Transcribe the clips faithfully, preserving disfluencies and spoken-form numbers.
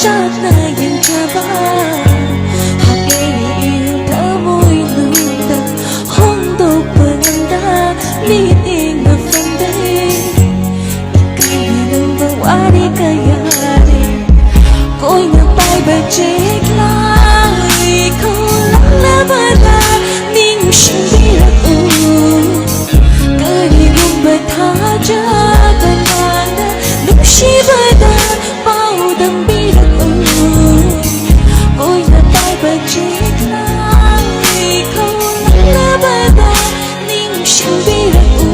ꯆꯥꯛꯅ ꯌꯦꯡꯖꯕ ꯍꯥꯞꯂꯦ ꯏꯔꯨ ꯊꯃꯣꯏꯅꯨꯡꯗ ꯍꯣꯡꯗꯣꯛꯄ ꯉꯝꯗ ꯃꯤꯠꯌꯦꯡ ꯃꯐꯝꯗꯩ ꯏꯀꯥꯏꯅ ꯅꯪꯕꯨ ꯋꯥꯔꯤ ꯀꯌꯥꯔꯦ ꯀꯣꯏꯅ ꯄꯥꯏꯕ ꯆꯦꯛꯂꯥꯏ ꯈꯣꯡꯂꯛꯂꯕꯗ ꯅꯤꯡꯁꯤꯡꯕꯤꯔꯛꯎ ꯀꯔꯤꯒꯨꯝꯕ ꯊꯥꯖꯕ ꯃꯥꯡꯗ ꯅꯨꯡꯁꯤꯕꯗ ꯄꯥꯎꯗꯝ ꯄꯤꯔꯛꯎ ꯀꯣꯏꯅ ꯄꯥꯏꯕ ꯆꯦꯛꯂꯥꯏ ꯈꯣꯡꯂꯛꯂꯕꯗ ꯅꯤꯡꯁꯤꯡꯕꯤꯔꯛꯎ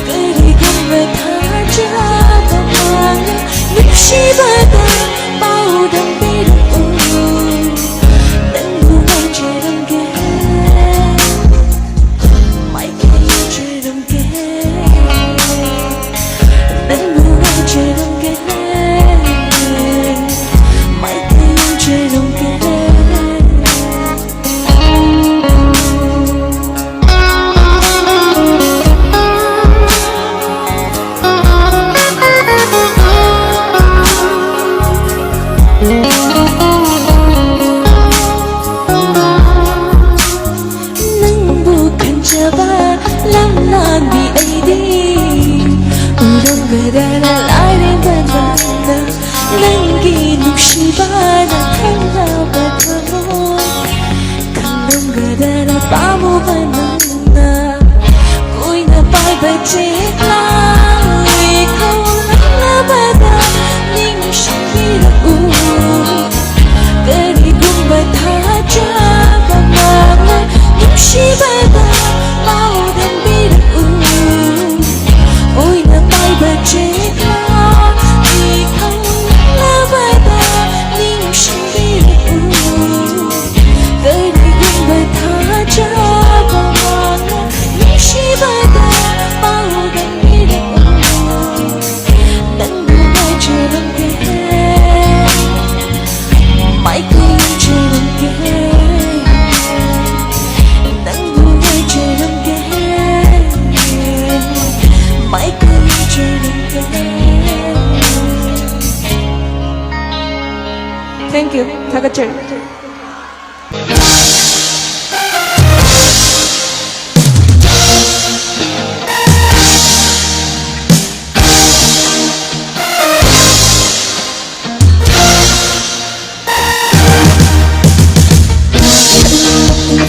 ꯀꯔꯤꯒꯨꯝꯕ ꯊꯥꯖꯕ ꯃꯥꯡꯗ ꯅꯨꯡꯁꯤꯕꯗ ꯄꯥꯎꯗꯝ ꯄꯤꯔꯛꯎ ꯅꯪꯕꯨ ꯉꯥꯏꯖꯔꯝꯒꯦ ꯃꯥꯏꯀꯩ ꯌꯧꯖꯔꯝꯒꯦ ꯅꯪꯕꯨ ꯉꯥꯏꯖꯔꯝꯒꯦ ꯃꯥꯏꯀꯩ ꯌꯧꯖꯔꯝꯒꯦ ꯅꯪꯕꯨ ꯈꯟꯖꯕ ꯂꯝꯂꯥꯟꯕꯤ ꯑꯩꯗꯤ ꯎꯔꯝꯒꯗ꯭ꯔꯥ ꯂꯥꯏꯔꯦꯝꯕ ꯅꯪꯅ ꯅꯪꯒꯤ ꯅꯨꯡꯁꯤꯕꯅ ꯊꯜꯂꯕ ꯊꯃꯣꯏ ꯈꯪꯂꯝꯒꯗ꯭ꯔꯥ ꯄꯥꯝꯃꯨꯕ ꯅꯪꯅ ꯀꯣꯏꯅ ꯄꯥꯏꯕ ꯆꯦꯛꯂꯥꯏ ꯈꯣꯡꯂꯛꯂꯕꯗ ꯅꯤꯡꯁꯤꯡꯕꯤꯔꯛꯎ ꯀꯔꯤꯒꯨꯝꯕ ꯊꯥꯖꯕ ꯃꯥꯡꯂ ꯅꯨꯡꯁꯤꯕꯗ ꯄꯥꯎꯗꯝꯕꯤꯔꯛꯎ ꯀꯣꯏꯅ ꯄꯥꯏꯕ ꯆꯦꯛꯂꯥꯏ ꯈꯣꯡꯂꯛꯂꯕꯗ ꯅꯤꯡꯁꯤꯡꯕꯤꯔꯛꯎ ꯀꯔꯤꯒꯨꯝꯕ ꯊꯥꯖ ꯊꯥꯒꯠꯆꯔꯤ꯫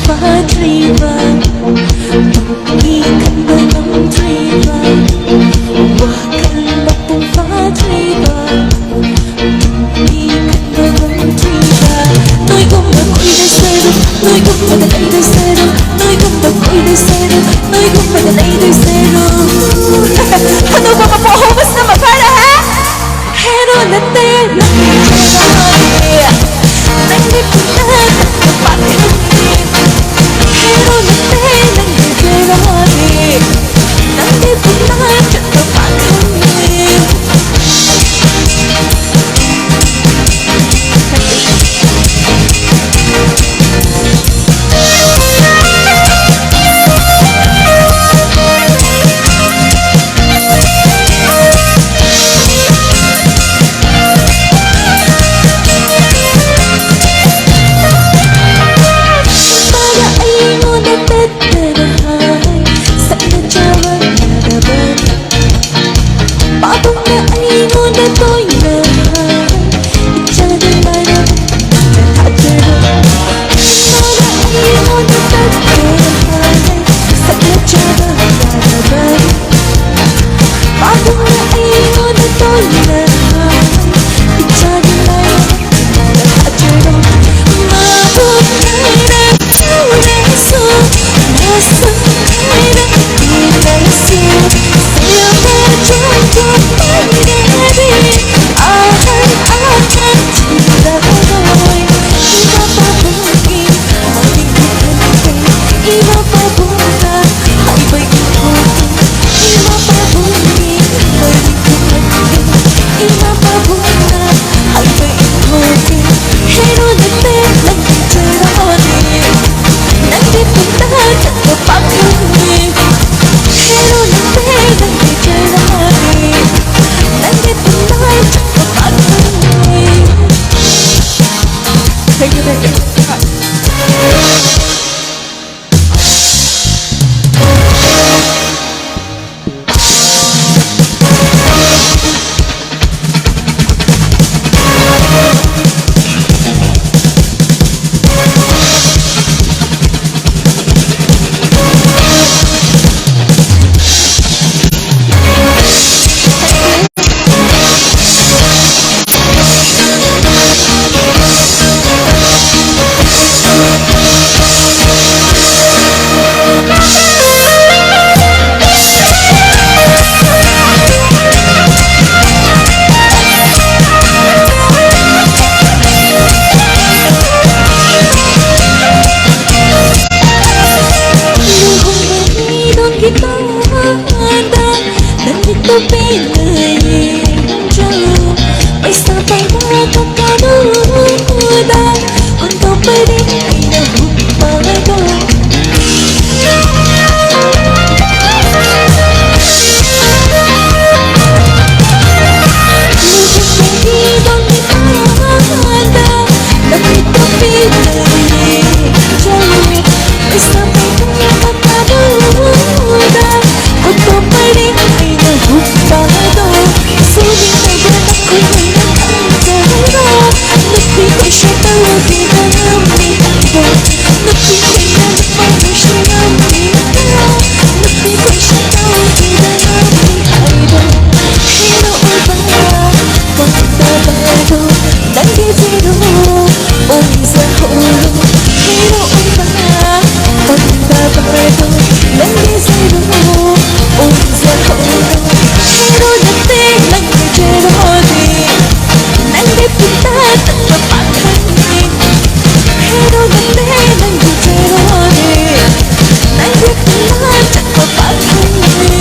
ꯐꯥꯗ꯭ꯔꯤꯕ, ꯇꯨꯡꯒꯤ ꯈꯟꯕ ꯉꯝꯗ꯭ꯔꯤꯕ, ꯋꯥꯈꯜ ꯃꯄꯨꯡ ꯐꯥꯗ꯭ꯔꯤꯕ, ꯇꯨꯡꯒꯤ ꯈꯟꯕ ꯉꯝꯗ꯭ꯔꯤꯕ, ꯅꯣꯏꯒꯨꯝꯕ ꯀꯣꯏꯗꯣꯏ ꯁꯔꯨꯛ, ꯅꯣꯏꯒꯨꯝꯕꯗ ꯂꯩꯗꯣꯏ ꯁꯔꯨꯛ, ꯅꯣꯏꯒꯨꯝꯕ ꯀꯣꯏꯗꯣꯏ ꯁꯔꯨꯛ, ꯅꯣꯏꯒꯨꯝꯕꯗ ꯂꯩꯗꯣꯏ ꯁꯔꯨꯛ꯫ ꯍꯅꯨꯕ ꯃꯄꯣꯛ ꯍꯧꯕꯁꯤꯅ ꯃꯐꯔꯦ꯫ ꯍꯦꯔꯣ ꯅꯠꯇꯦ ꯅꯪꯒꯤ ꯍꯦꯔꯣꯅꯤ, ꯅꯪꯒꯤ ꯄꯨꯟꯅ ꯄꯥꯈꯪꯅꯤ꯫ ꯍꯦꯔꯣ ꯅꯠꯇꯦ ꯅꯪꯒꯤ ꯍꯦꯔꯣꯅꯤ, ꯅꯪꯒꯤ ꯄꯨꯟꯅ ꯄꯥꯈꯪꯅꯤ꯫ ꯏꯄꯥꯒ ꯑꯩꯉꯣꯟꯗ ꯇꯠꯇꯅ ꯍꯥꯏ, ꯁꯛꯅ ꯆꯥꯕ ꯌꯥꯗꯕꯅꯤ꯫ ꯄꯥꯕꯨꯡꯅ ꯑꯩꯉꯣꯟꯗ ꯇꯣꯏꯅ ꯍꯥꯏ, ꯏꯆꯥꯗꯤ ꯂꯥꯏꯔꯕꯅ ꯊꯥꯖꯔꯣꯏ꯫ ꯏꯄꯥꯒ ꯑꯩꯉꯣꯟꯗ ꯇꯠꯇꯅ ꯍꯥꯏ, ꯁꯛꯅ ꯆꯥꯕ ꯌꯥꯗꯕꯅꯤ꯫ ꯄꯥꯕꯨꯡꯅ ꯑꯩꯉꯣꯟꯗ ꯇꯣꯏꯅ ꯍꯥꯏ, ꯏꯆꯥꯗꯤ ꯂꯥꯏꯔꯕꯅ ꯊꯥꯖꯔꯣꯏ꯫ ꯃꯥꯕꯨ ꯂꯥꯏꯔ ꯆꯨꯔꯁꯨ, ꯃꯁꯛ ꯍꯥꯏꯅ ꯄꯤꯔꯁꯨ, ꯁꯦꯜꯅ ꯆꯣꯡꯊꯣꯛꯄ ꯌꯥꯗꯦ꯫ ꯑꯍꯟ ꯑꯉꯥꯡ ꯊꯤꯔꯔꯣꯏ꯫ ꯏꯃꯥ ꯄꯥꯕꯨꯡꯒꯤ ꯃꯃꯤꯡ ꯈꯪꯗꯦ꯫ ꯏꯃꯥ ꯄꯥꯕꯨꯡꯅ ꯍꯥꯏꯕꯒꯤ ꯈꯨꯗꯤꯡ꯫ ꯏꯃꯥ ꯄꯥꯕꯨꯡꯒꯤ ꯃꯃꯤꯡ ꯈꯪꯗꯦ꯫ ꯏꯃꯥ ꯄꯥꯕꯨꯡꯅ ꯍꯥꯏꯕꯒꯤ ꯄꯦꯟꯅ ꯌꯦꯡꯖꯧ, ꯄꯩꯁꯥ ꯄꯥꯏꯕ ꯄꯣꯛꯀꯅꯨꯗ, ꯑꯣꯟꯊꯣꯛꯄꯗꯤ ꯑꯩꯅ ꯍꯨꯞꯄꯗꯣ꯫ ꯅꯨꯃꯤꯠꯇꯒꯤ ꯅꯣꯡꯃꯤ ꯇꯥꯕꯗ, ꯅꯨꯃꯤꯠꯇꯣ ꯄꯦꯟꯅ ꯌꯦꯡꯖꯧ, ꯄꯩꯁꯥ ꯄꯥꯏꯕ ꯄꯣꯛꯀꯅꯨꯗ, ꯑꯣꯟꯊꯣꯛꯄꯗꯤ ꯑꯩꯅ ꯍꯨꯞꯄꯗꯣ꯫ ꯁꯨꯅꯤꯡꯗꯕ ꯅꯈꯣꯏꯅ ꯈꯪꯖꯔꯣ, ꯅꯨꯄꯤ ꯀꯣꯏꯁꯦ ꯇꯧꯔꯗꯤ ꯅꯔꯝꯃꯤꯗꯣ, ꯅꯨꯄꯤ ꯀꯣꯏꯅ ꯅꯨꯄꯥ ꯅꯨꯡꯁꯤꯔꯝꯃꯤꯗꯣ, ꯅꯨꯄꯤ ꯀꯣꯏꯁꯦ ꯇꯧꯔꯗꯤ ꯅꯔꯝꯃꯤꯗꯣ꯫ ꯍꯦꯔꯣ ꯑꯣꯏꯕ ꯄꯥꯝꯗꯕꯗꯣ, ꯅꯪꯒꯤ ꯖꯦꯔꯣ ꯑꯣꯏꯖꯍꯧꯔꯣ꯫ ꯍꯦꯔꯣ ꯑꯣꯏꯕ ꯄꯥꯝꯗꯕꯗꯣ, ꯅꯪꯒꯤ ꯖꯦꯔꯣ ꯑꯣꯏꯖꯍꯧꯔꯣ꯫ ꯍꯦꯔꯣ ꯅꯠꯇꯦ ꯅꯪꯒꯤ ꯖꯦꯔꯣꯅꯦ, ꯅꯪꯒꯤ ꯄꯨꯟꯇ ꯇꯠꯄ ꯄꯥꯈꯪꯅꯦ꯫ ꯍꯦꯔꯣ ꯅꯠꯇꯦ ꯅꯪꯒꯤ ꯖꯦꯔꯣꯅꯦ, ꯅꯪꯒꯤ ꯄꯨꯟꯇ ꯇꯠꯄ ꯄꯥꯈꯪꯅꯦ꯫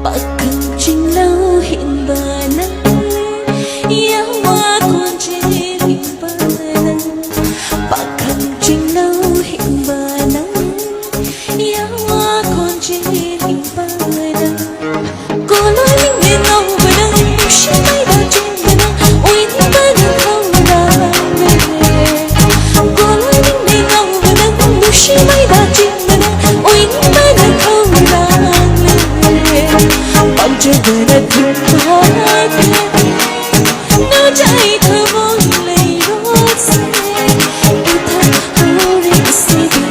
ꯄꯥꯈꯪꯁꯤꯡꯅ ꯍꯤꯡꯕ ꯅꯪ, ꯌꯥꯋꯥ ꯈꯣꯟꯖꯦꯜ ꯍꯤꯡꯕ ꯅꯪ, ꯄꯥꯈꯪꯁꯤꯡꯅ ꯍꯤꯡꯕ ꯅꯪ, ꯌꯥꯋꯥ ꯈꯣꯟꯖꯦꯜ ꯍꯤꯡꯕ ꯅꯪ꯫ ꯀꯣꯂꯣꯏꯅꯤꯡꯅ ꯉꯧꯕ ꯅꯪ, ꯅꯨꯡꯁꯤ ꯃꯩꯔꯥ ꯆꯤꯡꯕ ꯅꯪ, ꯑꯣꯏꯅꯤꯡꯕꯅ ꯈꯧꯔꯥꯡꯂꯦ꯫ ꯀꯣꯂꯣꯏꯅꯤꯡꯅ ꯉꯧꯕ ꯅꯪ, ꯅꯨꯡꯁꯤ ꯃꯩꯔꯥ ꯆꯤꯡꯕ ꯅꯪ, ꯑꯣꯏꯅꯤꯡꯕꯅ ꯈꯧꯔꯥꯡꯂꯦ꯫ ꯄꯥꯝꯖꯕꯅ ꯊꯨꯝ ꯍꯥꯞꯂꯦ, ꯅꯨꯡꯖꯥꯏ ꯊꯃꯣꯏ ꯂꯩꯔꯣꯛꯁꯦ ꯏꯊꯛ ꯍꯧꯔꯤꯁꯤꯗꯤ꯫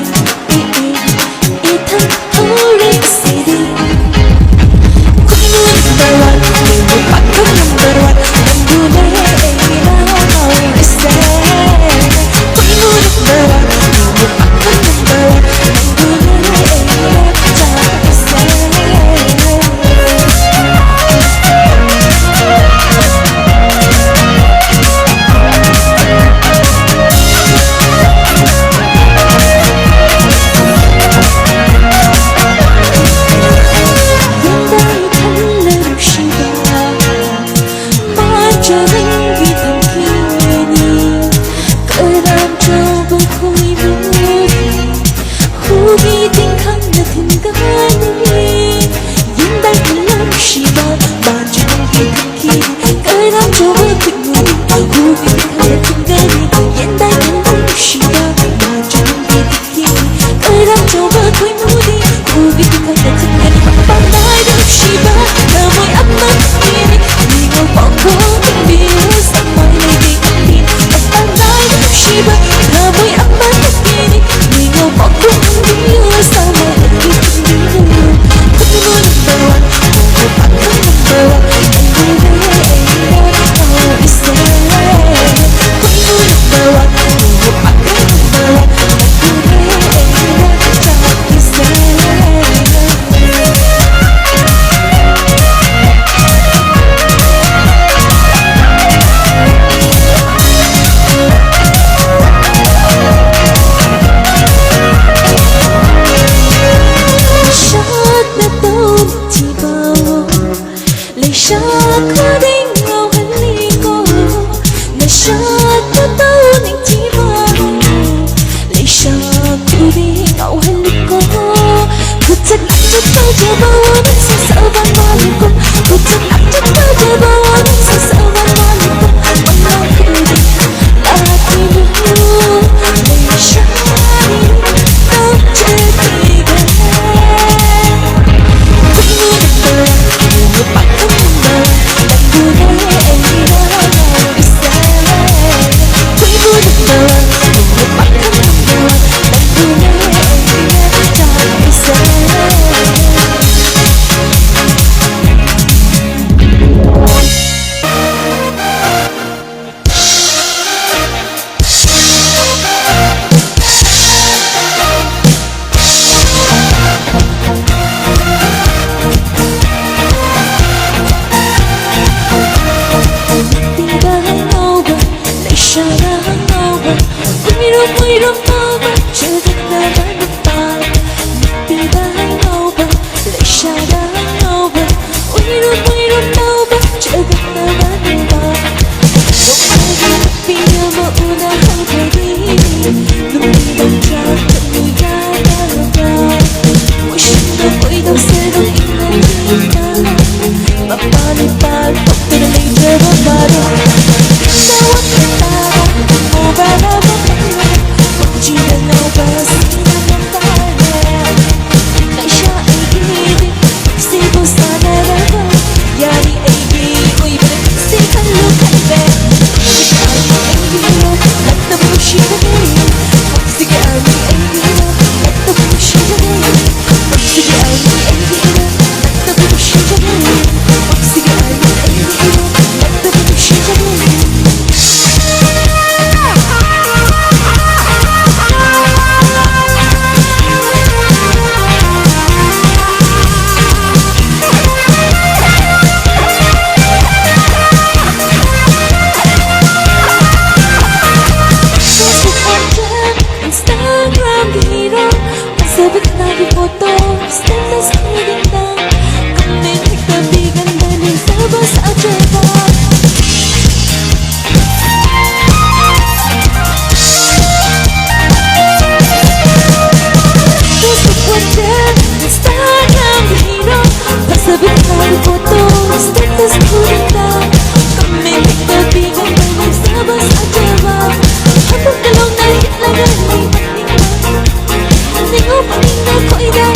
ꯐꯖꯕ ꯊꯥꯕ ꯐꯣꯇꯣ ꯁ꯭ꯇꯦꯇꯁ ꯈꯨꯗꯤꯡꯗ ꯀꯃꯦꯟ ꯍꯦꯛꯇ ꯄꯤꯒꯟꯕ ꯅꯨꯡꯁꯥꯕ ꯁꯥꯖꯕ ꯍꯟꯗꯛꯇ ꯂꯣꯡꯅ ꯍꯤꯠꯂꯒ ꯂꯩꯕ ꯅꯤꯡꯕ ꯅꯤꯉꯣ ꯄꯨꯛꯅꯤꯡꯗ ꯈꯣꯏꯗꯥ